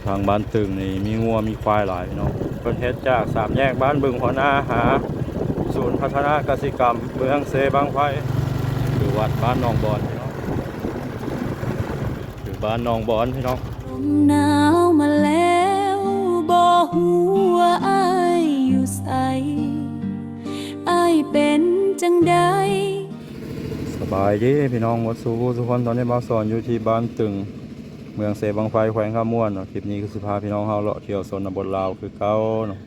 ທາງບ້ານຕຶງນີ້ມີງົວມີຄວາຍຫຼາຍເນາະ. ເພິ່ນເຮັດຈາກສາມແຍກບ້ານບຶງຫົວນາຫາສູນພັດທະນາກະສິກຳເມືອງເຊບັ້ງໄຟ ຫຼືວັດບ້ານໜອງບອນເນາະ ຫຼືບ້ານໜອງບອນພີ່ນ້ອງ. ລົມໜາວມາແລ້ວ ບໍ່ຮູ້ວ່າອ້າຍຢູ່ໃສ ອ້າຍເປັນຈັ່ງໃດ? ສະບາຍດີພີ່ນ້ອງໝົດສູ່ຜູ້ສູ່ຄົນ, ຕອນນີ້ບ່າວສອນຢູ່ທີ່ບ້ານຕຶງ ເມືອງເຊບັ້ງໄຟ ແຂວງຄຳມ່ວນເນາະ. ຄລິບນີ້ຄືຊິພາພີ່ນ້ອງເຮົາເລາະທ່ຽວຊົນນະບົດລາວຄືເກົ່າເນາະ,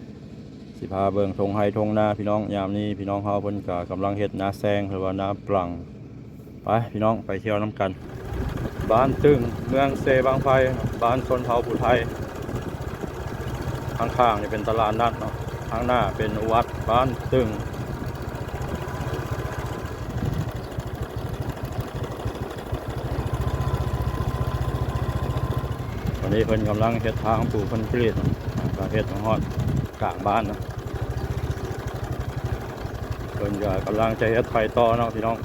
ຊິພາເບິ່ງທົ່ງໄຮ່ທົ່ງນາພີ່ນ້ອງ. ຍາມນີ້ພີ່ນ້ອງເຮົາເພິ່ນກະກຳລັງເຮັດນາແຊງ ຫຼືວ່ານາປລັງ. ໄປພີ່ນ້ອງ ໄປທ່ຽວນຳກັນ. ບ້ານຕຶງ ເມືອງເຊບັ້ງໄຟ ບ້ານຊົນເຜົ່າຜູ້ໄທ. ຂ້າງໆນີ້ເປັນຕະຫຼາດນັດເນາະ, ຂ້າງໜ້າເປັນວັດບ້ານຕຶງ. ຕອນນີ້ເພິ່ນກຳລັງເຮັດທາງປູຄອນກຣີດເນາະ, ກະເຮັດມາຮອດກາງບ້ານເນາະ. ເພິ່ນກະກຳລັງຈະເຮັດໄປຕໍ່ເນາະພີ່ນ້ອງ.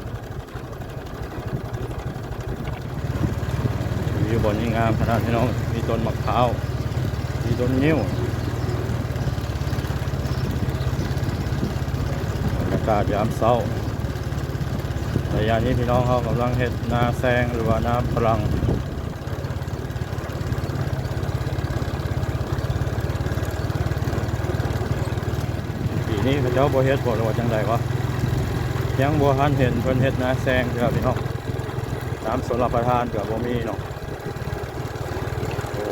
ວິວບ່ອນນີ້ງາມຂະໜາດພີ່ນ້ອງ, ມີຕົ້ນໝາກພ້າວ ມີຕົ້ນງິ້ວ. ບັນຍາກາດຍາມເຊົ້າ. ໄລຍະນີ້ພີ່ນ້ອງເຮົາກຳລັງເຮັດນາແຊງ ຫຼືວ່ານາປະລັງ. ປີນີ້ເຂົາເຈົ້າບໍ່ເຮັດບໍ່ ຫຼືວ່າຈັ່ງໃດວະ? ຍັງບໍ່ທັນເຫັນເພິ່ນເຮັດນາແຊງເທື່ອພີ່ນ້ອງ. ນ້ຳຊົນລະປະທານກະບໍ່ມີເນາະ. ໂອ້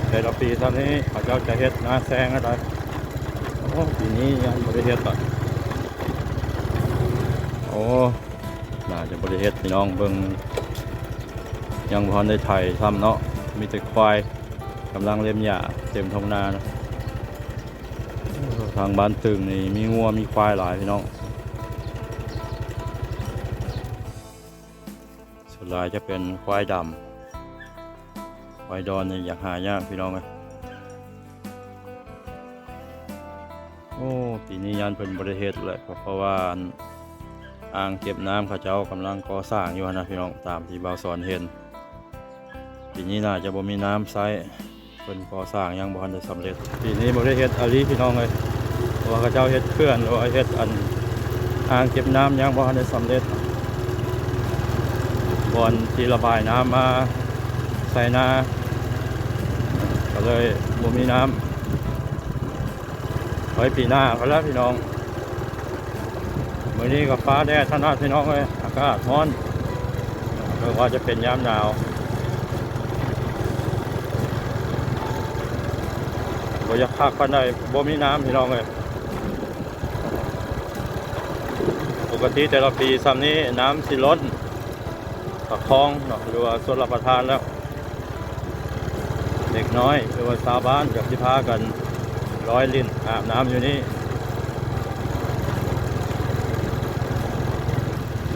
ແຕ່ລະປີຊ່ຳນີ້ເຂົາເຈົ້າຈະເຮັດນາແຊງໃຫ້ໄດ໋. ໂອ້ ປີນີ້ຍັງບໍ່ໄດ້ເຮັດລະ. ໂອ້ ໜ້າຈະບໍ່ໄດ້ເຮັດພີ່ນ້ອງ, ເບິ່ງຍັງບໍ່ທັນໄດ້ໄຖຊ້ຳເນາະ, ມີແຕ່ຄວາຍກຳລັງເລັມຫຍ້າເຕັມທົ່ງນານະ. ທາງບ້ານຕຶງນີ້ມີງົວມີຄວາຍຫຼາຍພີ່ນ້ອງ, ສ່ວນຫຼາຍຈະເປັນຄວາຍດຳ. ຄວາຍດອນນີ້ຢາກຫາຍາກພີ່ນ້ອງເອີຍ. ໂອ້ ປີນີ້ຢ້ານເພິ່ນບໍ່ໄດ້ເຮັດແຫຼະ ເພາະວ່າ ອ່າງເກັບນ້ຳເຂົາເຈົ້າກຳລັງກໍ່ສ້າງຢູ່ຫັ້ນນະພີ່ນ້ອງ, ຕາມທີ່ບ່າວສອນເຫັນ. ປີນີ້ໜ້າຈະບໍ່ມີນ້ຳໃຊ້, ເພິ່ນກໍ່ສ້າງຍັງບໍ່ທັນໄດ້ສຳເລັດ. ປີນີ້ບໍ່ໄດ້ເຮັດອີ່ຫຼີພີ່ນ້ອງເອີຍ, ເພາະວ່າເຂົາເຈົ້າເຮັດເຂື່ອນ ຫຼືວ່າເຮັດອັນ ອ່າງເກັບນ້ຳຍັງບໍ່ທັນໄດ້ສຳເລັດ. ບ່ອນທີ່ລະບາຍນ້ຳມາໃສ່ນາ ກະເລີຍບໍ່ມີນ້ຳ. ໄວ້ປີໜ້າພຸ້ນລະພີ່ນ້ອງ. ມື້ນີ້ກະຟ້າແດດຂະໜາດພີ່ນ້ອງເອີຍ, ອາກາດຮ້ອນ. ເບິ່ງວ່າຈະເປັນຍາມໜາວ. ບໍ່ຢາກຄັກປານໃດ, ບໍ່ມີນ້ຳພີ່ນ້ອງເອີຍ. ປົກກະຕິແຕ່ລະປີຊ່ຳນີ້ນ້ຳຊິລົ້ນປາກຄອງເນາະ ຫຼືວ່າຊົນລະປະທານແລ້ວ. ເດັກນ້ອຍ ຫຼືວ່າຊາວບ້ານກະຊິພາກັນລອຍຫຼິ້ນອາບນ້ຳຢູ່ນີ້.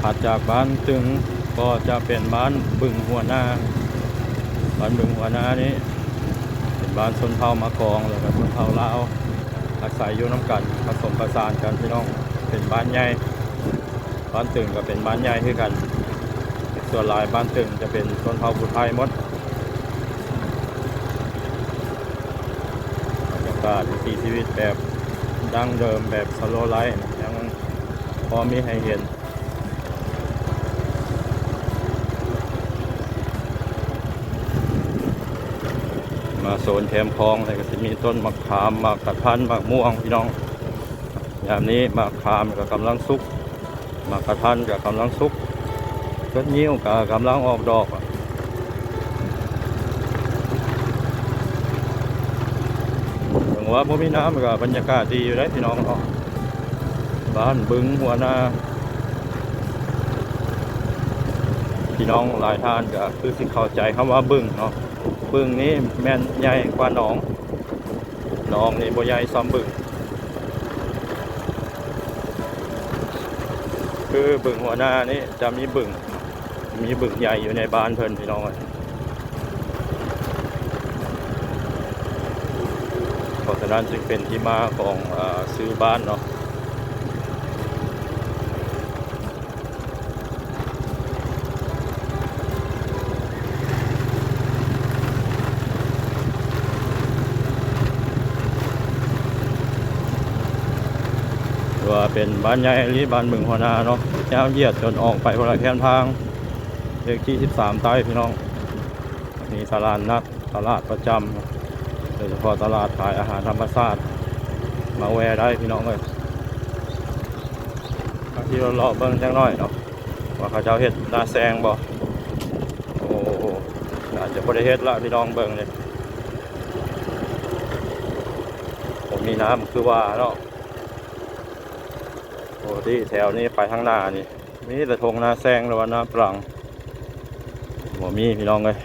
ຖັດຈາກບ້ານຕຶງກໍຈະເປັນບ້ານບຶງຫົວນາ. ບ້ານບຶງຫົວນານີ້ເປັນບ້ານຊົນເຜົ່າມາກອງ ແລ້ວກະຊົນເຜົ່າລາວອາໄສຢູ່ນຳກັນ ປະສົມປະສານກັນພີ່ນ້ອງ, ເປັນບ້ານໃຫຍ່. ບ້ານຕຶງກະເປັນບ້ານໃຫຍ່ຄືກັນ, ສ່ວນຫຼາຍບ້ານຕຶງຈະເປັນຊົນເຜົ່າຜູ້ໄທໝົດ. ບັນຍາກາດວິຖີຊີວິດແບບດັ້ງເດີມ ແບບສະໂລໄລຟ໌ ຍັງພໍມີໃຫ້ເຫັນ. ມາໂຊນແຄມຄອງນີ້ກະຊິມີຕົ້ນໝາກຂາມ ໝາກກະທັນ ໝາກມ່ວງພີ່ນ້ອງ. ຍາມນີ້ໝາກຂາມກະກຳລັງສຸກ, ໝາກກະທັນກະກຳລັງສຸກ, ຕົ້ນງິ້ວກະກຳລັງອອກດອກ. ເຖິງວ່າບໍ່ມີນ້ຳກະບັນຍາກາດດີຢູ່ເດ້ພີ່ນ້ອງເນາະ. ບ້ານບຶງຫົວນາ. ພີ່ນ້ອງຫຼາຍທ່ານກະຄືຊິເຂົ້າໃຈຄຳວ່າບຶງເນາະ. ບຶງນີ້ແມ່ນໃຫຍ່ກວ່າໜອງ. ໜອງນີ້ບໍ່ໃຫຍ່ສ່ຳບຶງ. ຄືບຶງຫົວນານີ້ຈະມີບຶງ, ມີບຶງໃຫຍ່ຢູ່ໃນບ້ານເພິ່ນພີ່ນ້ອງເອີຍ. ເພາະສະນັ້ນຈຶ່ງເປັນທີ່ມາຂອງ ເອີ ຊື່ບ້ານເນາະ. ເ ເປັນບ້ານໃຫຍ່ອີ່ຫຼີ ບ້ານບຶງຫົວນາເນາະ, ຍາວຢຽດຈົນອອກໄປພຸ້ນລະ ແຄມທາງເລກທີສິບສາມໃຕ້ພີ່ນ້ອງ. ມີຕະຫຼາດນັດ ຕະຫຼາດປະຈຳ ໂດຍສະເພາະຕະຫຼາດຂາຍອາຫານທຳມະຊາດ ມາແວ່ໄດ້ພີ່ນ້ອງເອີຍ. ມາຂີ່ເລາະໆເບິ່ງຈັກໜ້ອຍເນາະ ວ່າເຂົາເຈົ້າເຮັດນາແຊງບໍ່. ໂອ້ ໜ້າຈະບໍ່ໄດ້ເຮັດລະພີ່ນ້ອງເບິ່ງເດ້. ບໍ່ມີນ້ຳຄືວ່າເນາະ. ໂອ້ ທີ່ແຖວນີ້ໄປທາງໜ້ານີ້ ມີແຕ່ທົ່ງນາແຊງ ຫຼືວ່ານາປລັງ. ບໍ່ມີພີ່ນ້ອງເອີຍ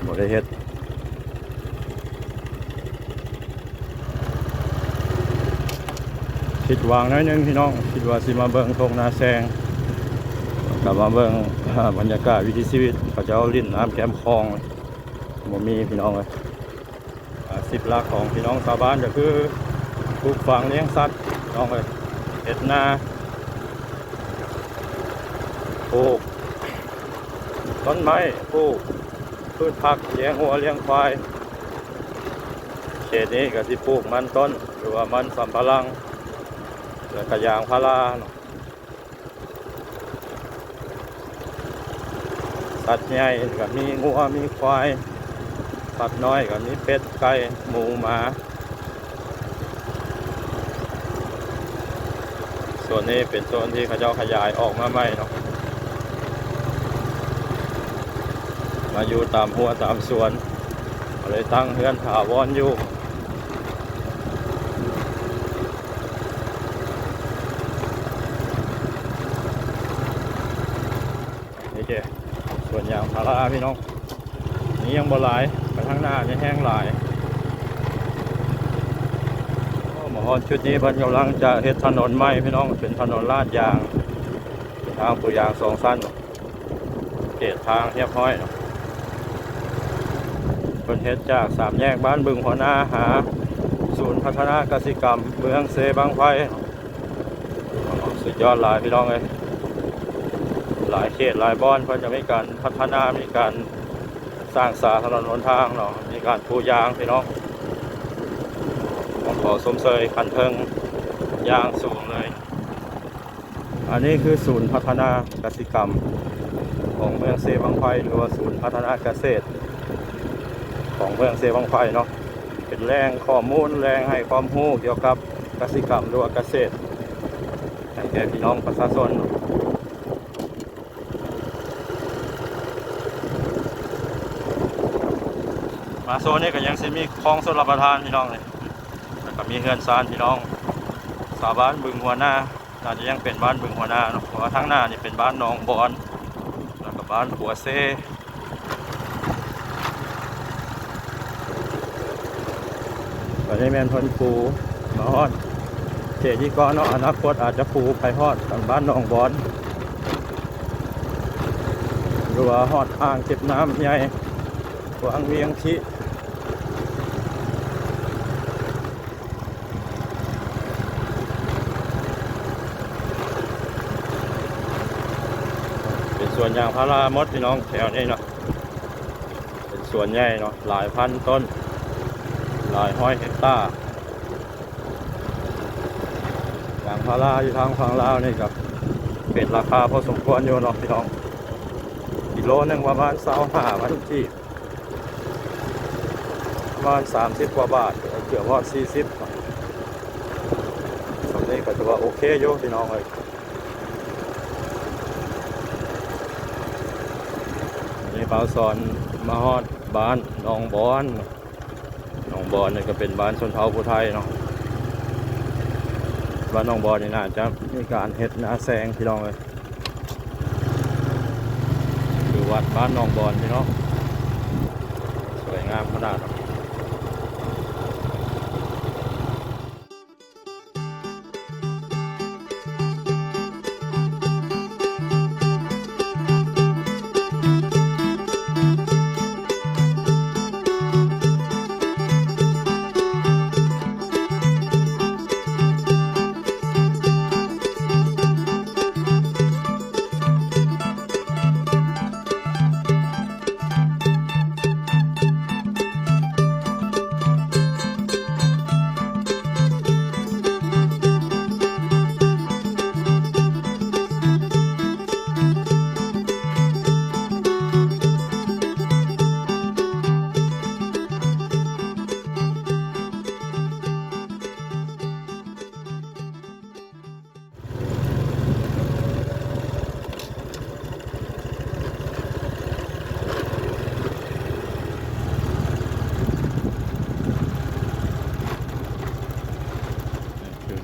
ບໍ່ໄດ້ເຮັດ. ຜິດຫວັງໜ້ອຍໜຶ່ງພີ່ນ້ອງ, ຄິດວ່າຊິມາເບິ່ງທົ່ງນາແຊງ ກັບມາເບິ່ງ ອາ ບັນຍາກາດວິຖີຊີວິດ ເຂົາເຈົ້າຫຼິ້ນນ້ຳແຄມຂອງ. ບໍ່ມີພີ່ນ້ອງເອີຍ. ອາຊີບຫຼັກຂອງພີ່ນ້ອງຊາວບ້ານກໍຄືປູກຝັງລ້ຽງສັດພີ່ນ້ອງເອີຍ, ເຮັດນາ ປູກຕົ້ນໄມ້ ປູກພືດຜັກ, ລ້ຽງງົວລ້ຽງຄວາຍ. ເຂດນີ້ກໍຊິປູກມັນຕົ້ນ ຫຼືວ່າມັນສຳປະຫຼັງ ແລ້ວກໍຢາງພາລາເນາະ. ສັດໃຫຍ່ກໍມີງົວມີຄວາຍ, ສັດນ້ອຍກໍມີເປັດ ໄກ່ ໝູ ໝາ. ສ່ວນນີ້ເປັນໂຊນທີ່ເຂົາເຈົ້າຂະຫຍາຍອອກມາໃໝ່ເນາະ, ມາຢູ່ຕາມຮົ້ວຕາມສວນ ກໍເລີຍຕັ້ງເຮືອນຖາວອນຢູ່. ນີ້ເດ້ ສວນຢາງພາລາພີ່ນ້ອງ, ນີ້ຍັງບໍ່ຫຼາຍ, ໄປທາງໜ້ານີ້ແຮງຫຼາຍ. ໂອ້ ມາຮອດຈຸດນີ້ ເພິ່ນກຳລັງຈະເຮັດຖະໜົນໃໝ່ພີ່ນ້ອງ, ເປັນຖະໜົນລາດຢາງ ເປັນທາງປູຢາງສອງຊັ້ນ. ເກດທາງຮຽບຮ້ອຍເນາະ, ເພິ່ນເຮັດຈາກສາມແຍກບ້ານບຶງຫົວນາ ຫາສູນພັດທະນາກະສິກຳເມືອງເຊບັ້ງໄຟ. ສຸດຍອດຫຼາຍພີ່ນ້ອງເອີຍ, ຫຼາຍເຂດຫຼາຍບ່ອນເພິ່ນຈະມີການພັດທະນາ, ມີການສ້າງສາຖະໜົນຫົນທາງເນາະ, ມີການປູຢາງພີ່ນ້ອງ. ຕ້ອງຂໍຊົມເຊີຍຂັ້ນເທິງຢ່າງສູງເລີຍ. ອັນນີ້ຄືສູນພັດທະນາກະສິກຳຂອງເມືອງເຊບັ້ງໄຟ ຫຼືວ່າສູນພັດທະນາກະເສດຂອງເມືອງເຊບັ້ງໄຟເນາະ, ເປັນແຫຼ່ງຂໍ້ມູນ ແຫຼ່ງໃຫ້ຄວາມຮູ້ກ່ຽວກັບກະສິກຳ ຫຼືວ່າກະເສດ ໃຫ້ແກ່ພີ່ນ້ອງປະຊາຊົນ. ມາໂຊນນີ້ກໍຍັງຊິມີຄອງຊົນລະປະທານພີ່ນ້ອງເອີຍ, ແລ້ວກໍມີເຮືອນຊານພີ່ນ້ອງຊາວບ້ານບຶງຫົວນາ. ໜ້າຈະຍັງເປັນບ້ານບຶງຫົວນາເນາະ, ເພາະວ່າທາງໜ້ານີ້ເປັນບ້ານໜອງບອນ ແລ້ວກໍບ້ານຂົວເຊ. ຕອນນີ້ແມ່ນເພິ່ນປູມາຮອດເຂດນີ້ກ່ອນເນາະ, ອະນາຄົດອາດຈະປູໄປຮອດບ້ານໜອງບອນ ຫຼືວ່າຮອດອ່າງເກັບນ້ຳໃຫຍ່ວັງວຽງທິ. ເປັນສວນຢາງພາລາໝົດພີ່ນ້ອງແຖວນີ້ເນາະ, ເປັນສວນໃຫຍ່ເນາະ, ຫຼາຍພັນຕົ້ນ ຫຼາຍຮ້ອຍເຮັກຕາ. ຢາງພາລາຢູ່ທາງຝັ່ງລາວນີ້ກໍເປັນລາຄາພໍສົມຄວນຢູ່ເນາະພີ່ນ້ອງ, ກິໂລໜຶ່ງປະມານຊາວຫ້າພັນກີບ ປະມານສາມສິບກວ່າບາດ ເກືອບຮອດສີ່ສິບ. ສ່ຳນີ້ກໍຖືວ່າໂອເຄຢູ່ພີ່ນ້ອງເອີຍ. ນີ້ບ່າວສອນມາຮອດບ້ານໜອງບອນ, ໜອງບອນນີ້ກໍເປັນບ້ານຊົນເຜົ່າຜູ້ໄທເນາະ. ບ້ານໜອງບອນນີ້ໜ້າຈະມີການເຮັດນາແຊງພີ່ນ້ອງເອີຍ. ຢູ່ວັດບ້ານໜອງບອນພີ່ນ້ອງ, ສວຍງາມຂະໜາດເນາະ.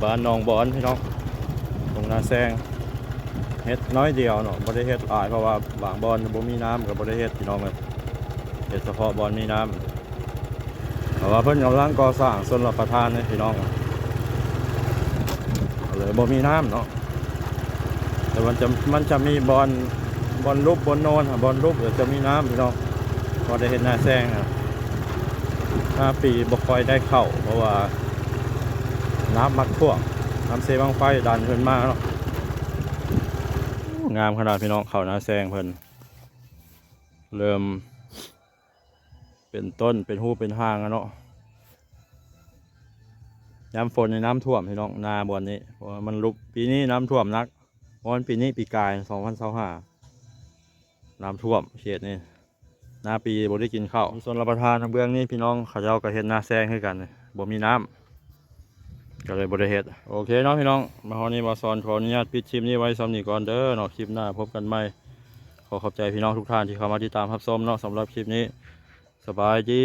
ບ້ານໜອງບອນພີ່ນ້ອງ ທົ່ງນາແຊງ ເຮັດໜ້ອຍດຽວເນາະ ບໍ່ໄດ້ເຮັດຫຼາຍ ເພາະວ່າບາງບ່ອນບໍ່ມີນ້ຳກໍບໍ່ໄດ້ເຮັດພີ່ນ້ອງເອີຍ ເຮັດສະເພາະບ່ອນມີນ້ຳ ເພາະວ່າເພິ່ນກຳລັງກໍ່ສ້າງຊົນລະປະທານໃຫ້ພີ່ນ້ອງ ກໍເລີຍບໍ່ມີນ້ຳເນາະ ແຕ່ມັນຈະ ມັນຈະມີບ່ອນ ບ່ອນຫຼຸບບ່ອນໂນນ ບ່ອນຫຼຸບກໍຈະມີນ້ຳພີ່ນ້ອງ ພໍໄດ້ເຮັດນາແຊງ ຫ້າປີບໍ່ຄ່ອຍໄດ້ເຂົ້າ ເພາະວ່ານ້ຳມັກຖ້ວມ ນ້ຳເຊບັ້ງໄຟດັນຂຶ້ນມາເນາະ ໂອ້ ງາມຂະໜາດພີ່ນ້ອງ ເຂົ້ານາແຊງເພິ່ນ ເລີ່ມເປັນຕົ້ນເປັນຮູເປັນຮ່າງແລ້ວເນາະ ຍາມຝົນນີ້ນ້ຳຖ້ວມພີ່ນ້ອງ ນາບ່ອນນີ້ ເພາະວ່າມັນຫຼຸບ ປີນີ້ນ້ຳຖ້ວມໜັກ ບໍ່ແມ່ນປີນີ້ ປີກາຍ ສອງພັນຊາວຫ້າ ນ້ຳຖ້ວມເຂດນີ້ ນາປີບໍ່ໄດ້ກິນເຂົ້າ ຊົນລະປະທານທາງເບື້ອງນີ້ພີ່ນ້ອງ ເຂົາເຈົ້າກໍເຮັດນາແຊງຄືກັນ ບໍ່ມີນ້ຳ ກໍເລີຍບໍ່ໄດ້ເຮັດ ໂອເຄເນາະພີ່ນ້ອງ ມາຮອດນີ້ບ່າວສອນຂໍອະນຸຍາດປິດຄລິບນີ້ໄວ້ສ່ຳນີ້ກ່ອນເດີເນາະ ຄລິບໜ້າພົບກັນໃໝ່ ຂໍຂອບໃຈພີ່ນ້ອງທຸກທ່ານທີ່ເຂົ້າມາຕິດຕາມຮັບຊົມເນາະ ສຳລັບຄລິບນີ້ ສະບາຍດີ.